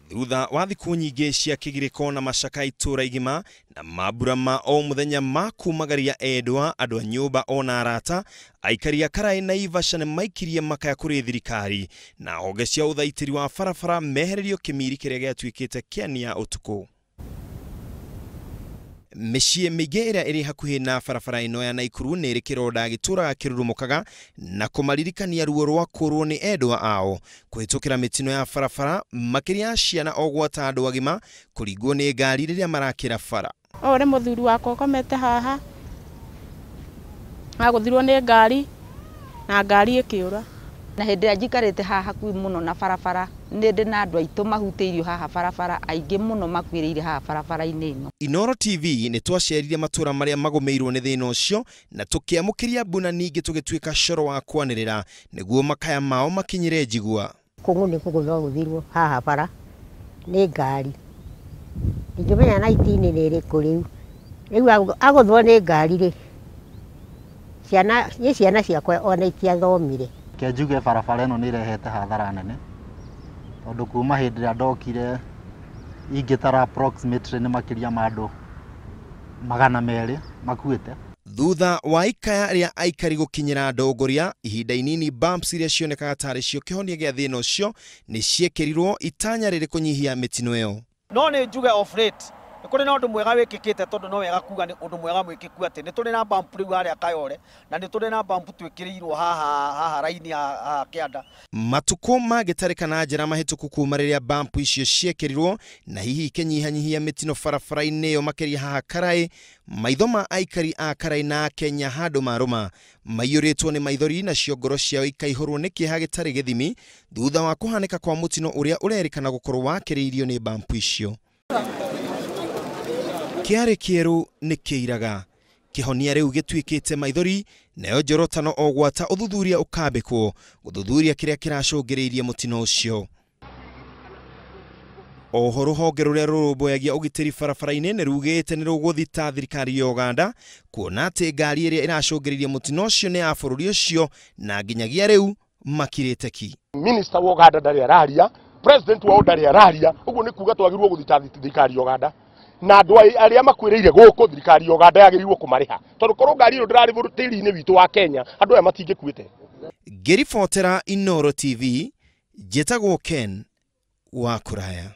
Thutha wa thikũ nyingĩ cia kĩgirĩko na macaka itũra igima na mambura ma o mũthenya ma kumagaria endwa andũ a nyũmba ona arata, aikari a Karaĩ Naivasha nĩ maikirie makaya kũrĩ thirikari na honge cia ũthaitĩri wa barabara mehererio kĩmiri kĩrĩa gĩatuĩkĩte kĩania ũtukũ. Mĩciĩ mĩingĩ ĩrĩa ĩrĩ hakuhĩ na barabara ĩno ya Naikuru nĩ ĩrĩ kĩronda gĩtũraga kĩrurumũkaga na kũmaririkania ruo rwa kũrwo nĩ endwa ao kũhĩtũkĩra mĩtino ya barabara, makĩria ciana o gwata andũ agima kũringwo nĩ ngari rĩrĩa marakĩra bara. Ũyũ nĩ mũthuri wakwa ũkomete haha, agũthirwo nĩ ngari na ngari ĩkĩũra. Na hĩndĩ ĩrĩa njikarĩte haha hakuhĩ mũno na barabara, nĩ ndĩ na andũ aitũ mahutĩirio haha barabara, aingĩ mũno makuĩrĩire haha barabara-inĩ ĩno. Inooro TV nĩ twacerire matũra marĩa magũmĩirwo nĩ thĩna ũcio na tũkĩamũkĩria mbuna ningĩ tũgĩtuĩka coro wa kwanĩrĩra nĩguo makaya mao makinyĩre njigua. Kũng'ũ nĩ kũgũthwo gũthirwo haha bara nĩ ngari, ndingĩmenya 19 nĩ ĩrĩkũ rĩu. Rĩu agũthwo nĩ ngari rĩ, ciana nĩ ciana ciakwa ona itiathomire. Reke njuge barabara ĩno nĩ ĩrehete hathara nene tondũ kuma hĩndĩ ĩrĩa ndokire ingĩtara approximately nĩ makĩria ma andũ 200 makuĩte. Thutha wa ikaya rĩa aikari gũkinyĩra ndongoria ihinda inini, bumps iria cionekaga tarĩ cio kĩhonia gĩa thĩna ũcio nĩ ciekĩrirwo itanya rĩrĩ kũnyihia mĩtino ĩyo. No nĩ njuge off late nĩ kũrĩ na ũndũ mwega wĩkĩkĩte, tondũ no wega kuga nĩ ũndũ mwega mwĩkĩku atĩ nĩ tũrĩ na bump rĩu harĩa Kayole na nĩ tũrĩ na bump twĩkĩrĩirwo haha haha raini haha kĩanda. Matukũ mangĩtarĩka na njĩra mahĩtũku kuma rĩrĩa bump icio ciekĩrirwo na hihi ikĩnyihanyihia mĩtino barabara-inĩ ĩyo makĩria haha Karaĩ, maitho ma aikari a Karaĩ na Kenya handũ marũma maiyũrĩtwo nĩ maithori nacio ngoro ciao ikaihũrwo nĩ kĩeha gĩtarĩ gĩthimi thutha wa kũhanĩka kwa mũtino ũrĩa ũrerĩkana gũkorwo wakĩrĩirio nĩ bump icio. Kĩarĩ kĩerũ nĩ kĩiraga, kĩhonia rĩu gĩtuĩkĩte maithori nayo njorotano o gwata ũthuthuria ũkambĩkwo gũthuthuria kĩrĩa kĩracũngĩrĩirie mũtino ũcio. Oho rũhonge rũrĩa rũrũmbũyagia ũgitĩri barabara-inĩ nĩ rugĩte nĩ rũgũthita thirikari ya Uganda kuona atĩ ngari ĩrĩa ĩracũngĩrĩirie mũtino ũcio nĩ ya bũrũri ũcio na nginyagia rĩu makirĩte ki. Minister wa Uganda ndarĩ araria, president wa ndarĩ araria, ũguo nĩ kuga twagĩrĩirwo gũthita thirikari ya Uganda na andũ arĩa makuĩrĩire gũkũ thirikari ya Uganda yagĩrĩirwo kũmarĩha tondũ korwo ngari ĩyo ndĩrarĩ tĩri-inĩ witũ wa Kenya andũ aya matingĩkuĩte. Ngĩribotera Inooro TV, njĩtagwo Ken wa Kũraya.